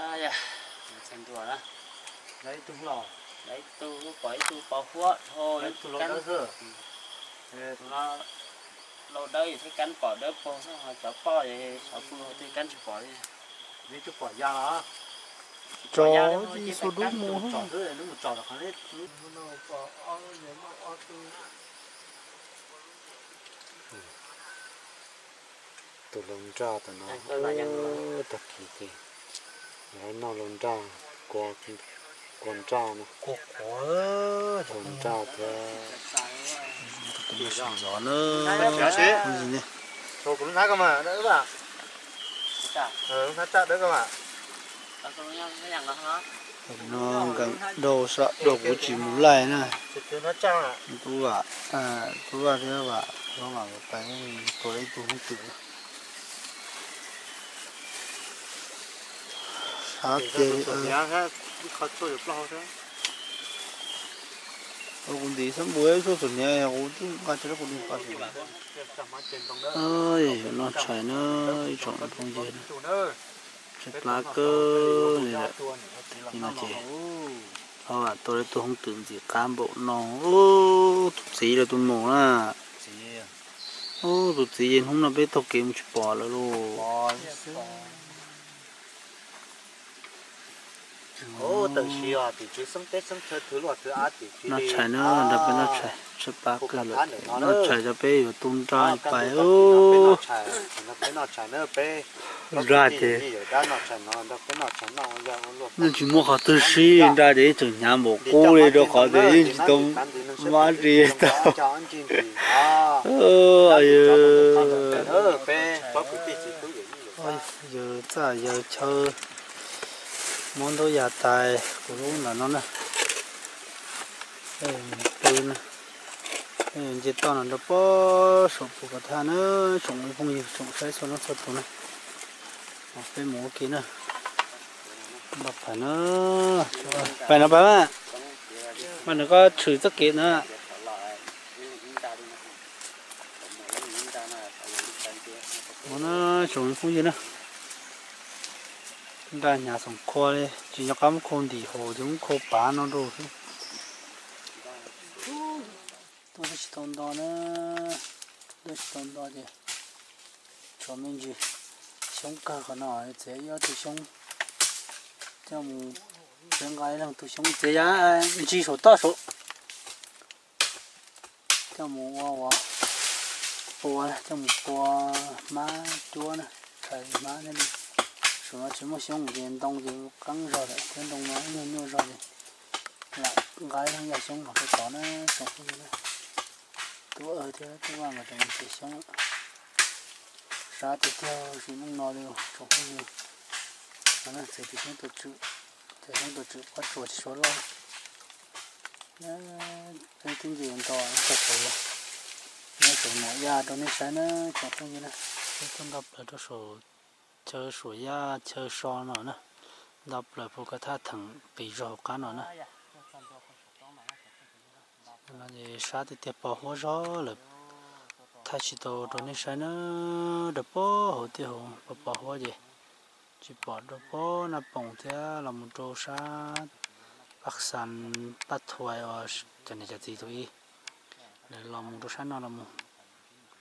Ntxhais ntuas na, lawv ib tug los, lawv ib tug pom ib tug pos huab dhau, ib tug lau dawb xwb. Tus no lau dawb thiab kab pom dawb paug xwb, ho cov poj xov pw thiab kab tsis pom li. Ib tug pom ya los, tso ib xu dub mus tsom xwb, lub mus tsom los qhov leb. Tus lau nraj tam no, tag kis ces lawv noj lau nraj, kua nraj no, kua nraj thiab. Kuv lub hnab ko mas, lub hnab tsaj dawb ko mas. No nkees dau sam dau kuv tsis mus laij na. Tub Vaj, Tub Vaj thiab Vam, Vam pais tua ib tug hooj twm. Sab tiag li. Ua kuv ntim xab npua ib suab txom hniav kuv twb nqa tsis tau kuv li. Yuav noj tshais na, ib tsoom phooj ywg, tshais plab kawg li lawm. Li no ces, o, tua ib tug hooj twm ntxim qab npaum no. Tus txiv los tus maum na. Tus txiv ces hnub no peb taug kev mus tsis pom lawm lauj. Noj tshais na, nrog peb noj tshais, tshais plab kawg lawm. Noj tshais rau peb yuav tu nraj pais. Nraj ces yeej tsis muaj qhov twg sib, nraj ces yeej tseem hnyav npaum qub li rau qhov tias yeej tsis tau mab ris tau. Yawg txaj yawg chaw muab ntaub ya tais kuv lub ntawm no na. Pw na, nce toj no rau pob saum pus kav thaj na, tsoom phooj ywg tsoom saib txhua leej txhua tus na. Peb mus ua ke na. Pais no pais mas, mas nws koj tshwm txoj kev na. Ua na, tsoom phooj ywg na, nraj hnyav xoom khua li, tsis nco qab muab khau ntim hauv ces muab khau pav no rau xwb. Tuaj twb tsis tau nto na, tuaj tsis tau nto ces tshuav me ntsis xyoob kawg qhov no, txiav ib ob tug xyoob coj mus, txiav nqa ib leeg tug xyoob txiav ya ntsis saum toj saud. Coj mus ua, ua pua, coj mus pua hmab cuab na, tshais hmab thiab li. Saum no tsis muaj xyoob ces ntoo ces qeeb zog lawm thiab, ntoo no ib nyuag nyuaj zog ces lam nqa ib leeg yaj xyoob los rau tod na tsoom phooj ywg na. Tub Aw thiab Tub Vaj nkawd tseem mus txiav xyoob. Sab tiag tiag sim neej no li tsoom phooj ywg. No txiav tus xyoob tua tswm, tus xyoob tua tswm pob tsuas tsis suav loj. Peb twb nce nto tag tsev, nyob saum Nom Yaj rau nej saib na tsoom phooj ywg na. Peb tuaj nto plaws rau saum chaw Suam Yaj chaw so no na, nto plaws pus kav thaj theem qis zog hauv qab no na. Sab tiag tiag pos huab zog lawm, thaij tsis tau rau nej saib na. Rau pob hauv tiaj hauv pos pos huab ces tsis pom, rau pob Naj Poom thiab los mus rau sab Paj Xas, Paj Thuais uas cov niam cov txiv tus ib, lawv los mus rau sab no, los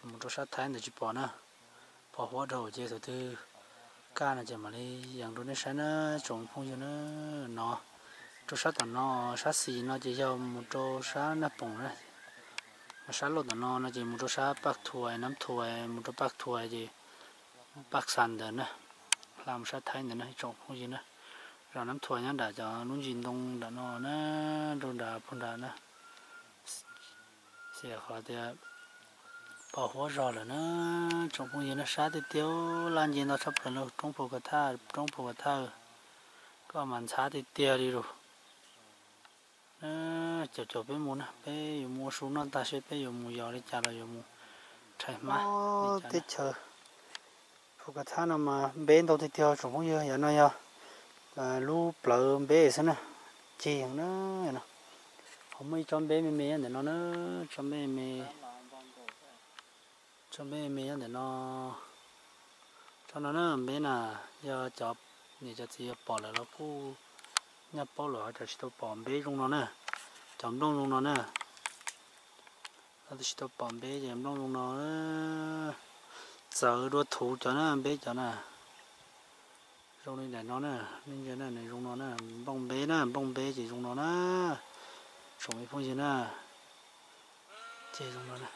mus rau sab Thaib ntawd tsis pom na. Pos huab dhau ces thaum twg kaj no ces mam li yees rau nej saib na tsoom phooj ywg na. No rau sab tom no, sab xis no ces yog mus rau sab Naj Poom na. Sab laug tom no no ces mus rau sab Paj Thuais, Nab Thuais, mus rau Paj Thuais ces Paj Xas ntawd na, hla mus sab Thaib ntawd na tsoom phooj ywg na. Zos Nab Thuais nyob nram cov lub ntsis ntoo nram no na, rau nram puag nram na. Xyov qhov tias pos huab zog lawm na tsoom phooj ywg na, sab tiag tiag laj nce nto tshaj plaws roob Phu Ka Thaj, roob Phu Ka Thaj koj mas ntxhab tiag tiag li lus. Caum caum peb mus na, peb yuav mus ua su noj tag seb peb yuav mus yos li cas los yuav mus rhais hmab. Teb chaws Phu Ka Thaj no mas npeb ntau tiag tiag tsoom phooj ywg, yav no yog lub plawv npeb xwb na, cig heev na. Qhov muaj ib tsob npeb me me nyob ntawm no na, tsob npeb me me, tsob npeb me me nyob ntawm no. Tsob no na npeb na, yog cov Niam cov txiv yog pom lawm los kuj nyaj paub lawm, ho cov tsis tau pom npeb zoo no na, cov nplooj zoo no na. Cov tsis tau pom npeb ces nplooj zoo no, txawv dua thuv cov na, npeb cov na. Zoo li daim no na, nej ntsia na, nws zoo no na, nplooj npeb na, nplooj npeb ces zoo no na. Tsoom me phooj ywg na, ces zoo no na.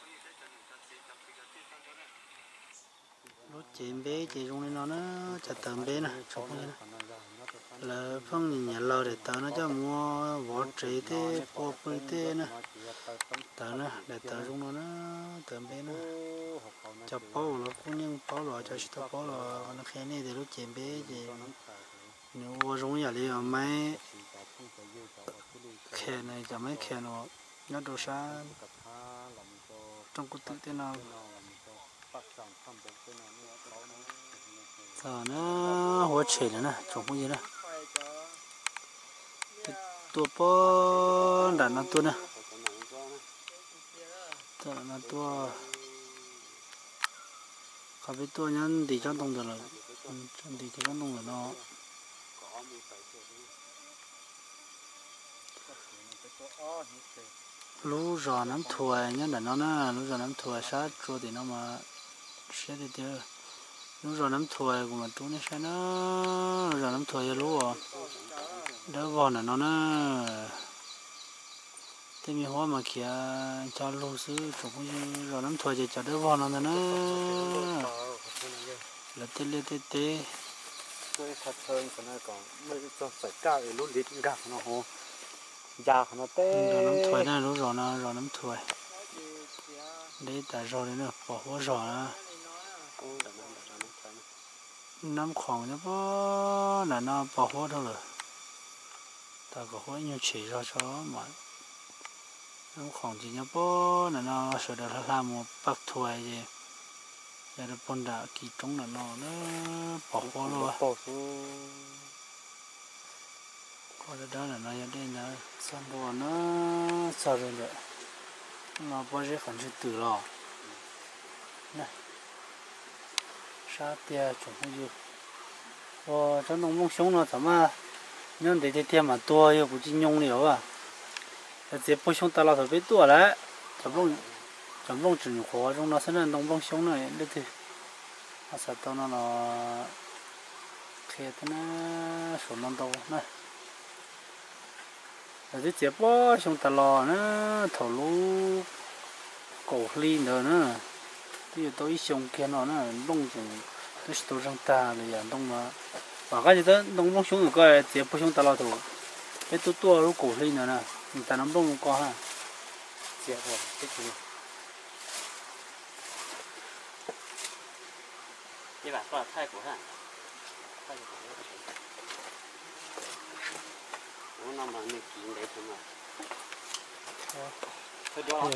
Lub cev npeb ces zoo li no na, cov tawv npeb na, tsoom phooj ywg na. Lawv pheej nyiam laws daim tawv no coj mus vov tsev tej, pua pw tej na. Tawv na, daim tawv zoo no na, tawv npeb na. Cov paub los kuj yeej paub los, cov tsis tau paub los qhia nej tias lub cev npeb ces nws ua zoo yam li maiv khem na, cov maiv khem no nyob rau sab rooj kub twm tej no. Txog na, huab tshem lawm na, tsoom phooj ywg na. Tuaj pog nram no tuaj na. Tuaj nram no tuaj. Qhov peb tuaj nyob nti tsob ntoo ntawd lawm, nti kiag tsob ntoo ntawm no. Lub zos Nab Thuas nyob nram no na, lub zos Nab Thuas sab tsua tim no mas siab tiag tiag. Lub zos Nab Thuas kuv mam rub nej saib na, lub zos Nab Thuas yog lub dawb vog nram no na. Tej me huab mas khiav ncho lug xwb tsoom phooj ywg, zos Nab Thuas ces cov dawb vog no ntag na. Lawv tej liaj tej teb. Zos Nab Thuas na, lub zos no zos Nab Thuas. Deb tas zog li na, pos huab zog na. Nab Khoom nyob pog nram no pos huab dhau lawm. Tas kom huab ib nyuag tshem zog tso mas. Nab Khoom ces nyob pog nram no, sawv daws hla hla mus Paj Thuas ces yog rau pog nram kis roob nram no na, pos huab luaj. Qhov dawb dawb nram no yog dej ntawd. Txog ntua na, txog rau ntawm no pob zeb qhov ntswg twm los. Sab tiag tsoom phooj ywg. Ua tsob ntoo nplooj xyoob no thaum maj nyob ntev tiag tiag mas tuag yog kuv tsis nyoo li os. Lawv txiav puag xyoo tas los thaum peb tuaj lawm. Cov nplooj tseem nyuam qhuav zoo no xwb na, ntoo nplooj xyoob na, leej twg xav tau no los qhia thiab na, saum no ntau na. Lawv twb txiav puag xyoo tas los na, thaum lub kaum hli ntawd na, twb yuav tau ib xyoo kiag no na, nplooj tseem twb tsis tau zeeg tag li yam ntoo no. Vam qab ces ntoo nplooj xyoob ko txiav puag xyoo tas los thaum peb tuaj tuaj lub kaum hli ntawd na, tas no nplooj zoo ko ha.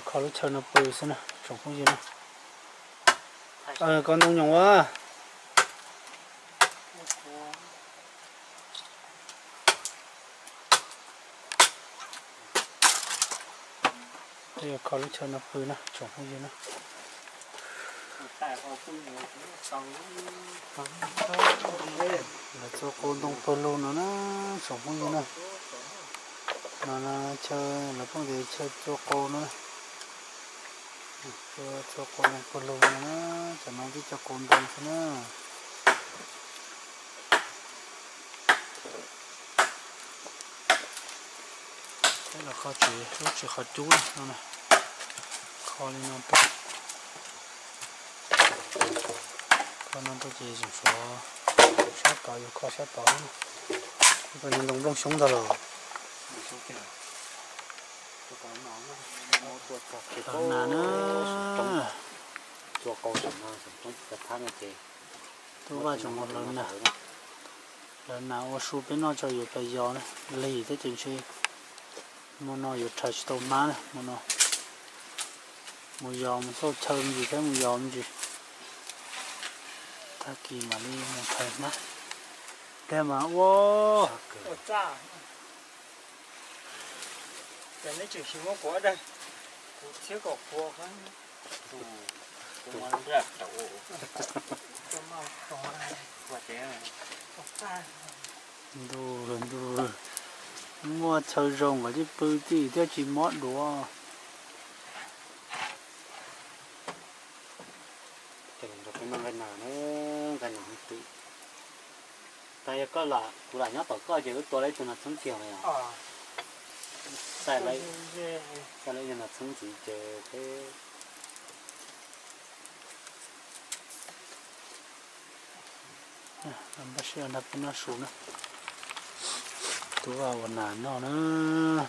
Kho lub chaw no pw xwb na tsoom phooj ywg na. Koj ntoo nyoos ua. Kho lub chaw no pw na tsoom phooj ywg na. Lawv txua qau ntoo pawg lug no na tsoom phooj ywg na. No chaw lawv pheej tias chaw txua qau no. Txua qau ntoo pawg lug no na, tam no twb txua qau ntoo xwb na. Peb los kho tsev lub tsev qhov cub no, kho li no tuaj. Kho no tuaj ces tseem tshuav sab tod, yus kho sab tod xwb. Koj ntoo nplooj xyoob ntag los. Hlawv nas na. Tub Vaj tseem ua hlawv nas. Hlawv nas ua su peb noj tso yuav pas yos na, lig thiab ces ntshe hmo no yuav rhais tsis tau hmab na hmo no. Mus yos mus xauj chaw me ntsis thiab mus yos me ntsis, tag kis mam li mus rhais hmab. Tiag mas ua. Ces neb tseem sim muab kuv daig, kuv thiab kom kuv. Ntuj, ntuj, muaj chaw zoo nkawd thiaj pw tij thiab tsis mob duav. Ces nrog peb noj nqaij nas na, nqaij nas hwj twm. Tas yog koj lam, kuv lam nyob tom koj ces wb tua lawm ib tug nas txheeb kiag los yog? Xaij lawm, xaij lawm ib tug nas txheeb ntxiv ces peb npaj siab nrog peb noj su na. Tub Vaj ua nas noj na,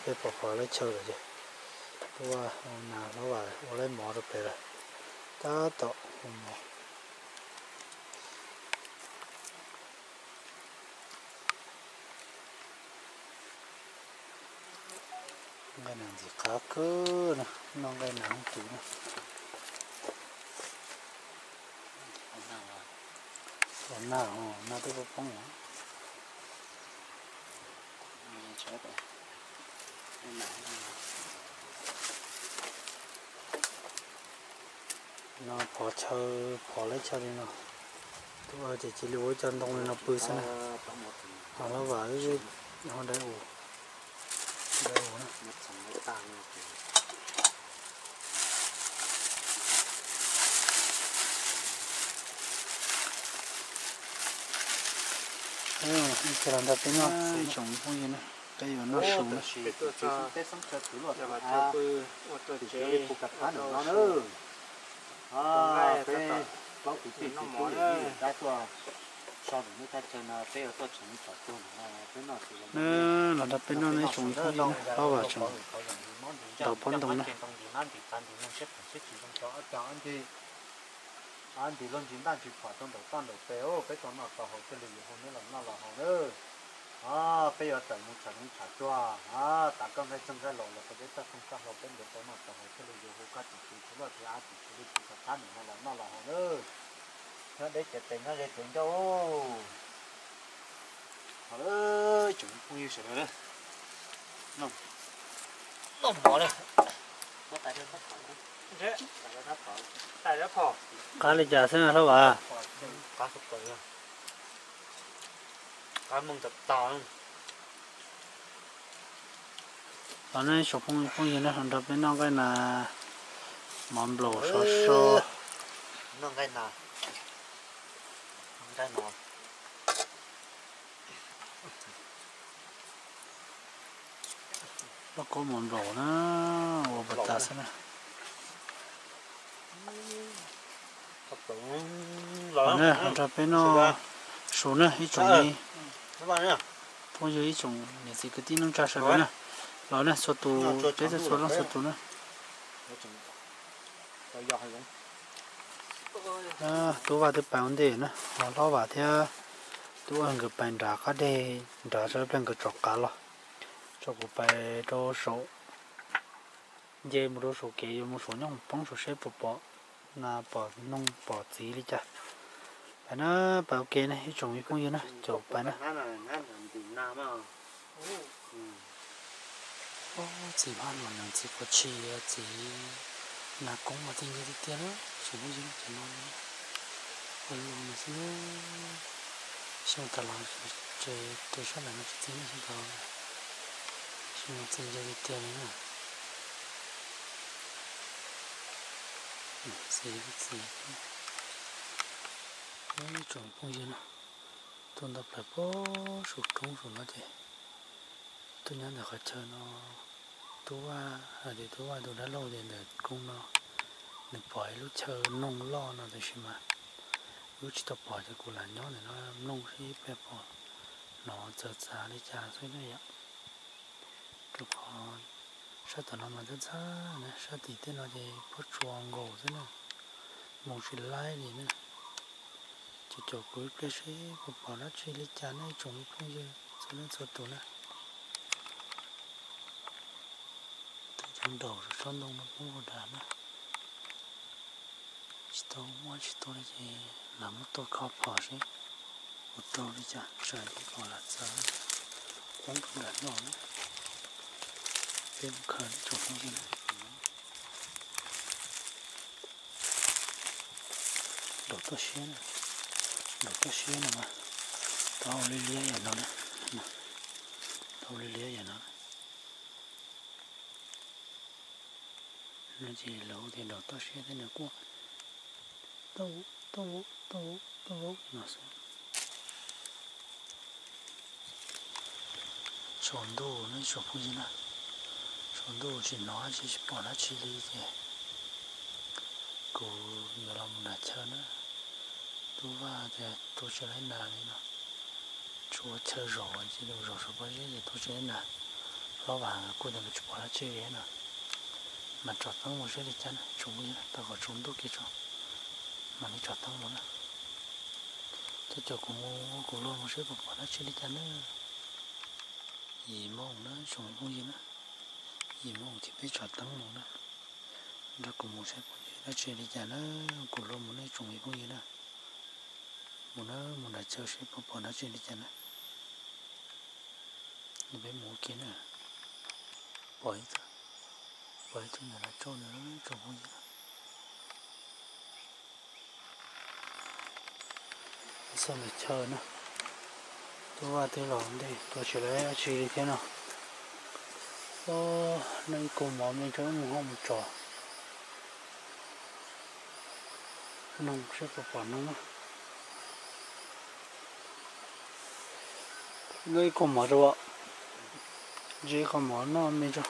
peb pom pom lawv chaw lawm ces Tub Vaj ua nas, Hlob Vam ua lawv mov rau pem lawm. Tab tom ua mov. Nqaij nas ntxim qab kawg na, noj nqaij nas hwj twm na. Ua nas, nas twb poob poob os. No phov chaw, phov lawv chaw li no. Tub Vaj ces cia li ua ib co ntoo li no pw xwb na. Ho Hlob Vam ho dai ua, dai ua na. Ib co los nrog peb noj, ib tsoom phooj ywg na, peb yuav noj su na. Peb plaub kwv tij txiv tub yawm yij dab tuaj so ntawm nej thaj chaw no, peb yuav tuaj tseem tsom tuag no, peb noj su los nrog peb noj, ib tsoom phooj ywg na, Hlob Vam tseem ntaus pob ntoo na. Ntis luag ntsis ntaj ntsis phom rau nraum toj nraum pes, peb tau noj tau haus thiaj li yuav hu neb los noj los haus na. Peb yuav tawm mus tsham zoov tsham tsuag, tav koj nqaij txeeg nqaij laus los rau peb txoj rooj txoj hlau peb ntiav tau noj tau haus thiaj li yuav hu koj tus tswv tsis luaj tsis av tus tswv li tsis tau thab ntawm no los noj los haus na. Nyob deb cev tes nyob ze cev ncauj. Tsoom phooj ywg sawv daws, noj mov na. Qab li cas xwb Hlob Vam? Qab moog tau tau. Los nej tsoom phooj ywg na, nrog peb noj nqaij nas, mov nplaum sov so. Noj nqaij nas, nqaij no. Lauj kaub mov nplaum na, ua puas tas xwb na. Los na, nrog peb noj su na ib tsoom phooj ywg, ib tsoom niam txiv kwv tij neej tsa sawv daws na. Los na txhua tus, peb txhua leej txhua tus na. Tub Vaj twb pais ua ntej na, ho Hlob Vam thiab Tub Vaj nkawd pais nram qab deg nrad, tsam ib pliag nkawd tsom qav los, tso kuv pais rau saum nce mus rau saum kev yuav mus saum nyooj poob saum seb puas pom nas pom noog pom txiv li cas. Pais na, pais ua ke na ib tsoom phooj ywg na, caum pais na. Txiv hmab los yog txiv quav tshis, txiv nas koob mas txi ntse tiag tiag na, tsoom phooj ywg, cov no ua lug no xwb. Xyoo tas los ces rau sab nram no tsis txi na, xyoo tas los xyoo no txi ntse tiag tiag li na. Txiv, txiv, tsoom phooj ywg na, tuaj nta plaws puag saum roob saum no ces tuaj nyob ntawm qhov chaw no, Tub Vaj hais tias Tub Vaj tus dab laug tias ntawm koob no nws pom ib lub chaw noog loj no tab sis mas wb tsis tau pom ces kuv lam nyob ntawm no mloog seb peb pom hnov txawv txav li cas xwb na yom. Rau qhov sab tom no mas txhab txhab na, sab tim tej no ces pob tsuas nkaus xwb na, mus tsis laib li na. Ces caum kuv ib pliag seb puas pom dab tsi li cas nej tsoom phooj ywg txhua leej txhua tus na. Tej cov nraum sab ntoo no poob puas dam na. Tsis tau muab tsis tau li ces lam muab tua kho phom seb puas raug li cas, tsam ib phom lam txawv poob rau nram no na. Peb mus khaws tsoom phooj ywg na. Nraum toj siab na, nraum toj siab no mas tau ua liab liab yam no na. Ces lawv hu tias nraum toj siab thiab nws quaj tau tau tau tau no xwb. Tsaus ntuj no tsoom phooj ywg na, tsaus ntuj tsis hnov tsis pom dab tsi li ces kuv yuav los mus nram chaw na. Tub Vaj tias tua tsis laib nas li no, tsuas chaw zaum ces zaum saum pob zeb ces tua tsis laib nas. Hlob Vam kuj tias nws tsis pom dab tsi li no, mas tsom teeb mus seb li cas na tsoom phooj ywg, tau kom tsaus ntuj kiag tso mam li tsom teeb mus na. Cov cov kuv mus kuv luag mus seb puas pom dab tsi li cas na. Yim moo na tsoom phooj ywg na, yim moo ces peb tsom teeb mus na. Nrog kuv mus saib puas yog dab tsi li cas na, kuv luag mus na tsoom phooj ywg na. Mus na, mus nram chaw seb puas pom dab tsi li cas na. Peb mus ua ke na. Pom ib tug, pom ib tug nyuam qhuav tsauj ntawd tsoom phooj ywg na. Txog ntawm chaw na, Tub Vaj twb los ntej tua tsis laib dab tsi li thiab no. Noj ib kua mov me ntsis mus hauj mus tso, noog seb puas pom noog. Noj ib kua mov rau, ntsis ib kua mov noj me ntsis.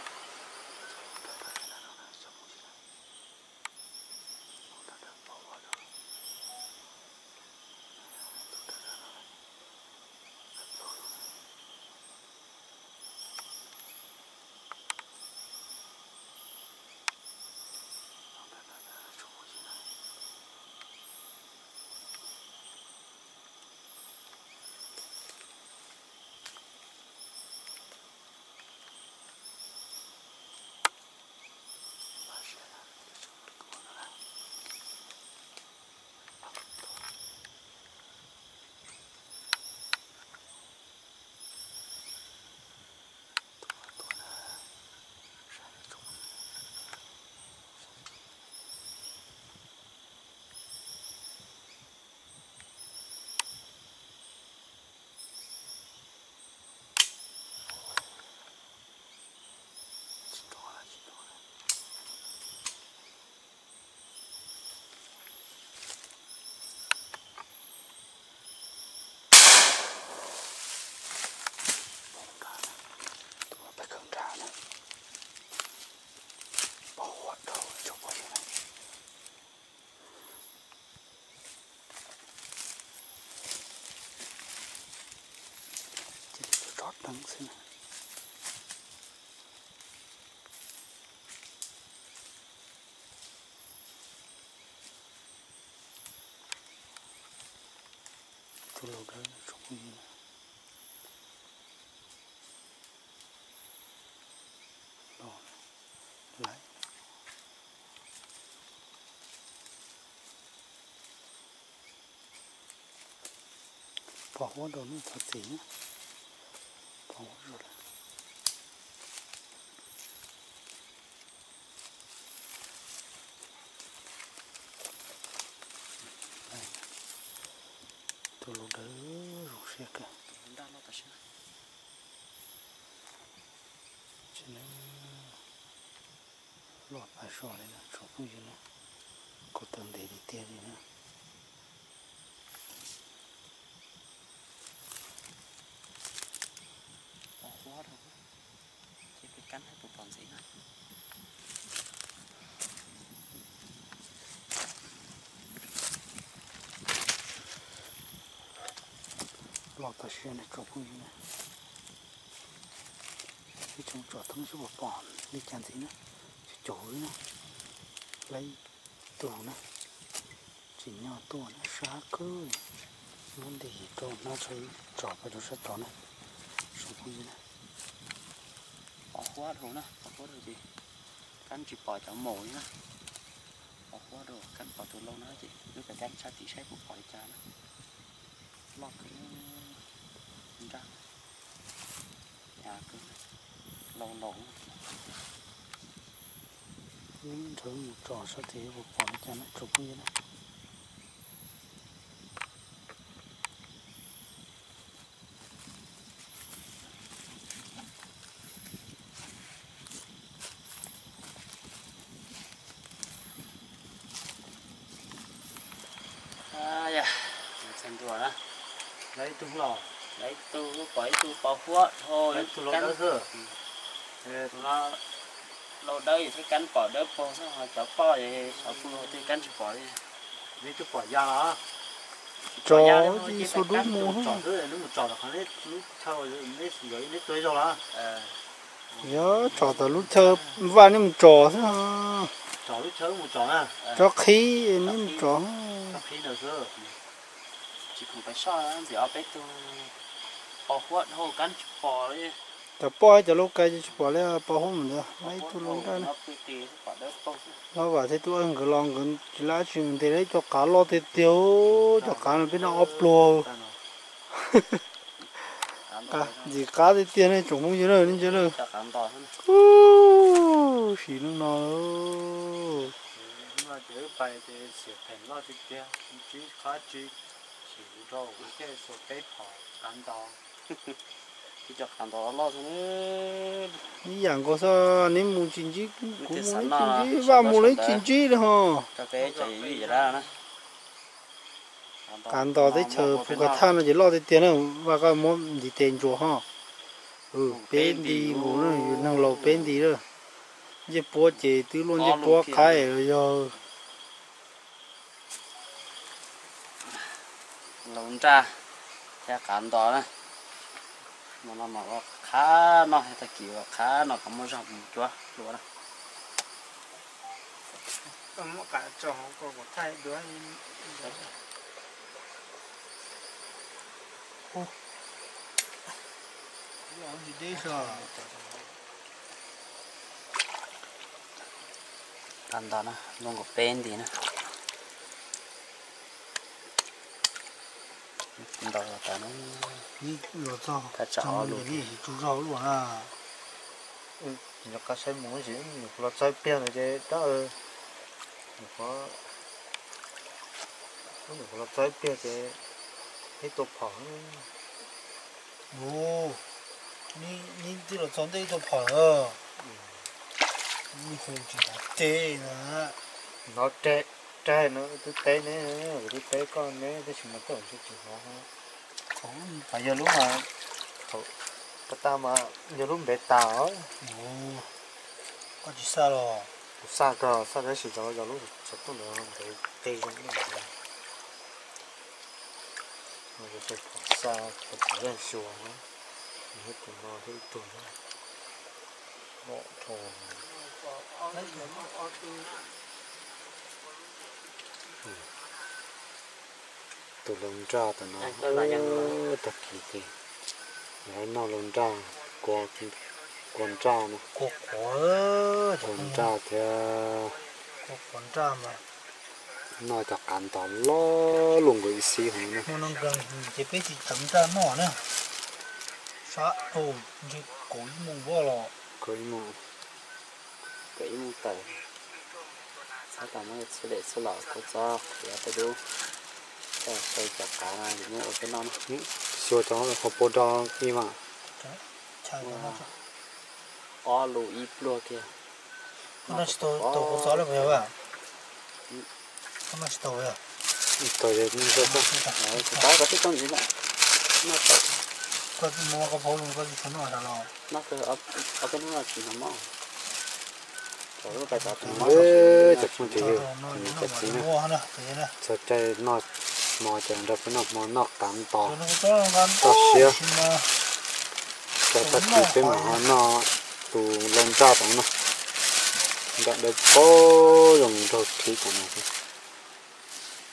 Peb kawg nrad na, pom huab dhau tsoom phooj ywg na. Cia li tso teeb xwb na. Tus laus dawb tsoom phooj ywg na. Los lawm. Pom huab rau nej thov txim na. Pom huab rau lawm. Tus laus dawb zoo siab kawg. Tsis ne, luaj pas so li na tsoom phooj ywg na, kuv taw ntev tiag tiag li na. Pom huab rau, ces peb kab puas pom ntxiv na. Loj tas siab na tsoom phooj ywg na. Ib tsoom tsom teeb seb puas pom li cas ntxiv na. Cov caum na, laib tus na, tsim nyog tuaj na, sab kawg. Muab ntim rau hnab tso, tsom pais rau sab tod na, tsoom phooj ywg na. Pom huab dhau na, pom huab dhau ces kab tsis pom cov maum li na. Pom huab dhau, kab pom tus laus na ces wb pem kab tshaj tim saib puas pom li cas na. Loj kawg, nraj, hnyav kawg, laus laus. Wb nrhiav mus tsom sab tim puas pom li cas na tsoom phooj ywg na. Lawv tus pom ib tug pos huab dhau, tus no lauj dawb thiab kab pom dawb paug xwb, ho cov poj xov pw tej kab tsis pom li. Tso ib xu dub mus. Yog tso tom lub chaw vaj nej mus tso xwb. Tso qhib nej mus tso. Cov poj cov lau kais ces tsis pom li, pos huab mus ntawd, ib tug lau nraj na. Hlob Vam thiab tub Ab nkawd los nkawd tsis lab tsis ntes li, cov qav loj tiag tiag, cov qav no peb noj ob pluag. Ntxim qab tiag tiag ne tsoom phooj ywg na, nej ntsia na. Sim neej no. Ib yam nkaus xwb, neb mus tsis ntsib, kuv mus neb tsis ntsib, Vaj mus neb tsis ntsib li ho. Qav ntos teb chaws Phu Ka Thaj no ces loj tiag tiag na, Vaj koj muab ntiv tes ntsuas ho. Peb nti nkaus na, yus neeg laus peb nti lawm. Ncej puab ces twb luaj ncej puab qaib los yog. Lau nraj thiab qav ntos na. Mas no mas ua qhab no, tag kis ua qhab no kom muaj zog mus cuab hlua na. Qav ntos na, luaj nkaus peb nti na. Ntos tas na. Los txog thaj tsam ob lus. Tsuj zog luaj na. Nws qab saib mus, nws qhuav los txog ib pliag no ces tab, nws qhuav, nws qhuav los txog ib pliag ces ib tua phom. Neb twb los txog ntej ib tua phom lawm. Hu tsis hnov teb na. Hnov raig no twb teb ne, twb teb koj ne, tab sis mas tej zaum ntshe tsis hnov. Yog lub mas, thaum pas tas mas yog lub ntev tas os. Koj tsis xaj los? Kuv xaj kawg, xaj tab sis yog lub xov tooj ntawd ntev qi zoo. Xaj, xaj tus no thiab ib tug. Tus lau nraj tam no, tag kis ces noj lau nraj, kua nraj no, kua nraj thiab. Noj cov qav ntos loj luaj nkaus ib xib hauv no na. Ces peb tsis tawm nraj noj na. Sab, ntshe kaum ib moos los. Kaum ib moos, kaum ib moos tawm. Txhob tas muab txhua lem txhua los kua txob qhiav peb dub. Coj sai cov qav no muab ua peb noj na. Xyuas cov qhov pua do ib mas. Ob lus ib pluag kiag. Tau, tau ntxiv na. Noj tau. Noj kawg ob peb hnub no tsis hnov mob. Cov phooj cov ywg, cov niam cov txiv na, txog caij noj hmo ces nrog peb noj hmo noj qav ntos toj siab. Tag kis peb mam ho noj tus lau nraj tom no, nraj dawb paug zoo nraug khib tom no.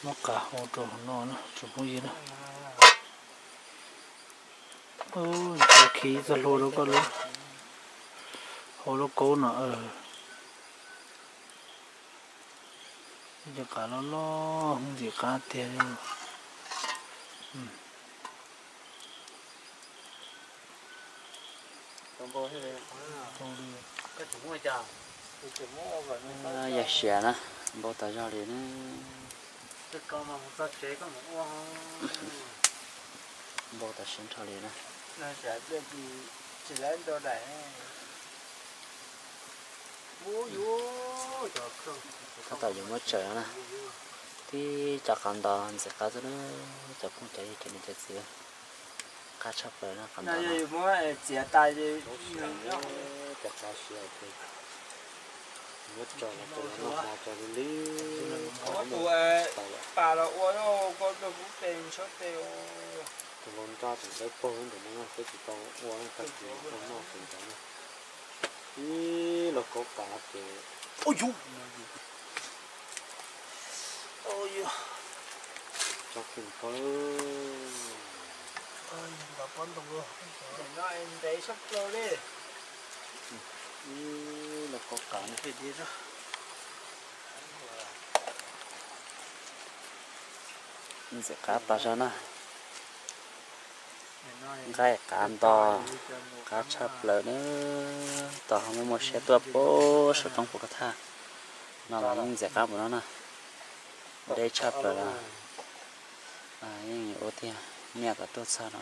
Muab qav hau rau hauv no na tsoom phooj ywg na. Khib txog hlua rau koj lub, hau lub kaub no. Cov qav loj loj ntxim qab tiag li. Yog siav na, npau tas zog li na. Npau tas siav nrho li na. Tab tom yuav muab tsaws no na. Tib co qav ntos ntxim qab xwb na, cov phooj cov ywg cov niam cov txiv. Qab tshaj plaws na, qab ntawd na. Txiav tas ces cov qab siav ces muab tso los rau no, noj hmo tso li li. Muab tus pas los ua koj rau hub tes tshab tes. Tus hluas nraug tseem dawb paug ntawm no peb tsis tau ua, tag kis ua noj tseem ntawd na. Ib los kaub qav ces tso kheej kawg. Ib los kaub qav na. Ntxim qab tas zog na. Nqaij qav nto, qab tshaj plaws na. Tos ho muaj muaj siab tuaj puag saum roob puas koj thaj no los yeej ntxim qab npaum no na. Deb tshaj plaws los yeej yuav ua tiag, niaj kom tuaj txog no.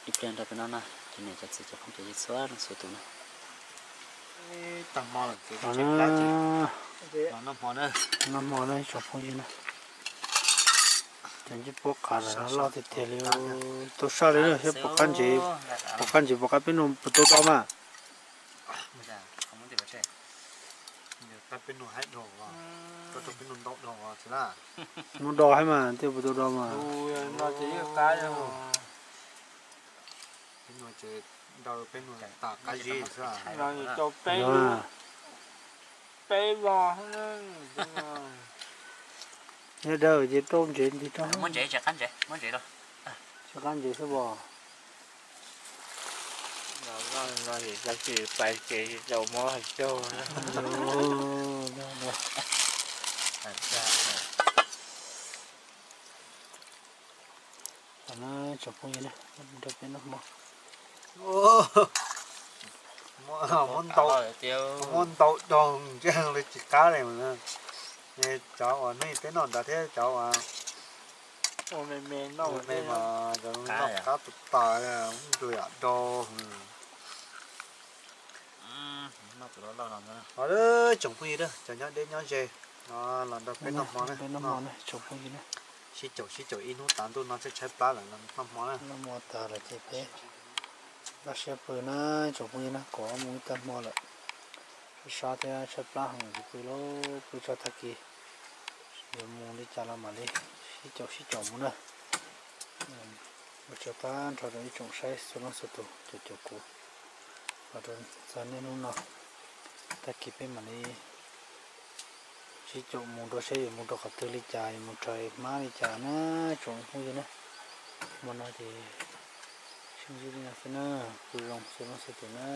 Ib pliag nrog peb noj na, cov niam cov txiv cov phooj cov ywg txhua leej txhua tus na. Noj hmo na tsoom phooj ywg na. Cov ncej puab qav loj tiag tiag li. Tau saj li na, thiab pom qab ntsev, pom qab ntsev pom qab peb nug puas tau do mas. Nug do thiab mas, tej puas tau do mas. Nyob daws ces rau ntsev ntsis rau. Tsis qab ntsev xwb pom. Tsoom phooj ywg, nrog peb noj hmo. Muab ntau, muab ntau do ntsej li tsis qab li. Cov uas nej peb noj ntawd thiab cov uas me me noj, me me mas noj qab tas tas, ntws yam do. Os, tsoom phooj ywg, cov nyob deb nyob ze, los nrog peb noj hmo na. Sib caum sib caum ib hnub tav ntuj no tshaib tshaib plab lawm los noj hmo na. Noj hmo tas lawm ces peb laj siab pw na, tsoom phooj ywg na, kav mus ib tag hmo lawm. Sab sab thiab tshaib plab heev ces pw lauj, pw tso tag kis yuav mus li cas los mam li sib caum sib caum mus na. Ua tsaug tag nrho rau ib tsoom saib txhua leej txhua tus caum caum kuv los rau txog niaj hnub no. Tag kis peb mam li sib caum mus dua seb yuav mus rau qhov twg li cas, yuav mus raws hmab li cas na, tsoom phooj ywg na. Hmo no ces sib ntsib li no xwb na, pw zoo txhua leej txhua tus na.